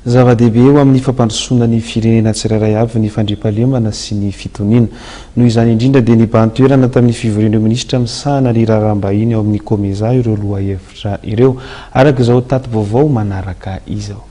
Zava-dehibe eo amin'ny fampandrosoana ny firenena tsirairay avy ny fandriampahalemana sy ny fitoniana. Noho izany indrindra dia nibahan-toerana tamin'ny fivorian'ireo minisitra misahana ny raharaham-bahiny ao amin'ny Comesa ireo lohahevitra ireo, araka izao tati-baovao manaraka izao.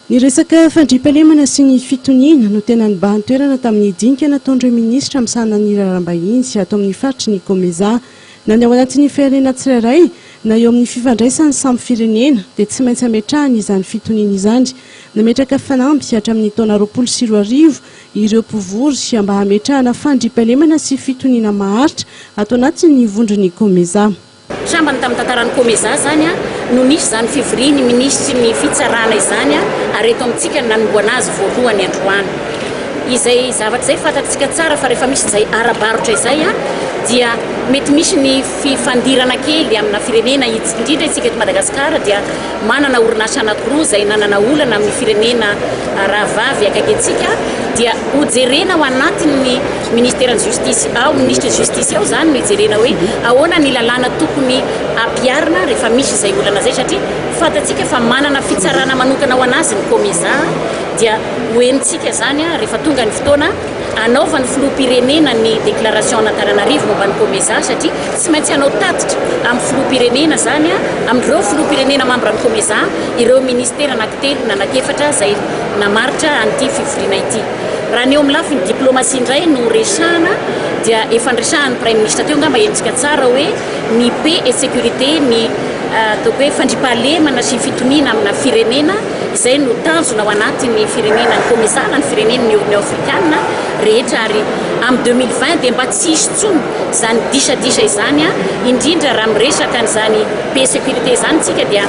Ny resaka fandriampahalemana sy ny fitoniana no tena nibahan-toerana tamin'ny dinika nataon'ireo minisitra misahana ny raharaham-bahiny ato amin'ny faritry ny Comesa. Na ny ao anatin'ny firenena tsirairay na eo amin'ny fifandraisan'ny samy firenena dia tsy maintsy ametrahana izany fitoniana izany. Nametraka fanamby hatramin'ny taona 2020 ireo mpivory mba hametrahana fandriampahalemana sy fitoniana maharitra ato anatin'ny vondron'ny Comesa. Sambany tamin'ny tantaran'ny Comesa izany no nisy izany fivorian'ny minisitry ny fitsarana izany ary eto amintsika no nanombohana azy voalohany androany. Izay zavatra izay fantatsika tsara fa rehefa misy izay ara-barotra izay dia mety misy ny fifandirana kely amina firenena, indrindra isika eto Madagasikara dia manana orinasa anankiroa izay nanana olana amin'ny firenena rahavavy akaiky antsika dia hojerena ao anatin'ny ministeran'ny justice ao, minisitry ny justice ao izany no hijerena hoe ahoana ny lalàna tokony hampiharina rehefa misy izay olana izay satria fantatsika fa manana fitsarana manokana ho an'azy ny Comesa dia ho henontsika izany rehefa tonga ny fotoana hanaovan'ny filoham-pirenena ny déclaration an'Antananarivo momba ny Comesa satria tsy maintsy hanao tatitra amin'ny filoham-pirenena izany, amin'ireo filoham-pirenena mambran'ny Comesa, ireo minisitera anankitelo na anankiefatra izay namaritra an'ity fivoriana ity. Raha ny eo amin'ny lafiny diplomasia indray no resahana dia efa niresahan'ny Praiminisitra teo angamba henontsika tsara hoe ny paix et sécurité, ny ataoko hoe fandriampahalemana sy fitoniana amina firenena, Izay no tanjona ao anatin'ny firenena ny Comesa na ny firenen'ny Union Afrikana rehetra ary amin'ny 2020 dia mba tsy hisy intsony izany disadisa izany indrindra raha miresaka an'izany paix sécurité izany isika dia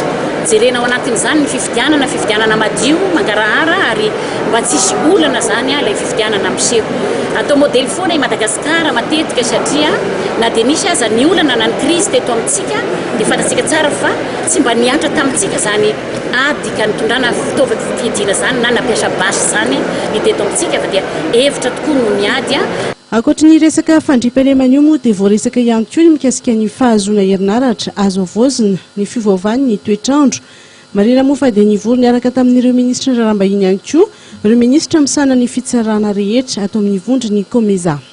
jerena ao anatin'izany ny fifidianana, fifidianana madio, mangarahara ary mba tsy hisy olana izany ilay fifidianana miseho. Atao modely foana i Madagasikara matetika satria na dia nisy aza ny olana na ny krizy teto amintsika dia fantatsika tsara fa tsy mba nihatra tamintsika izany ady ka nitondrana fitaovam-piadiana izany na nampiasa basy izany ny teto amintsika fa dia hevitra tokoa no niady. Ankoatry ny resaka fandriampahalemana io moa dia voaresaka ihany koa ny mikasika ny fahazoana herinaratra azo havaozina, ny fiovaovan'ny toetr'andro. Marihina moa fa dia nivory niaraka tamin'ireo minisitry ny raharaham-bahiny ihany koa ireo minisitra misahana ny fitsarana rehetra ato amin'ny vondron'ny Comesa.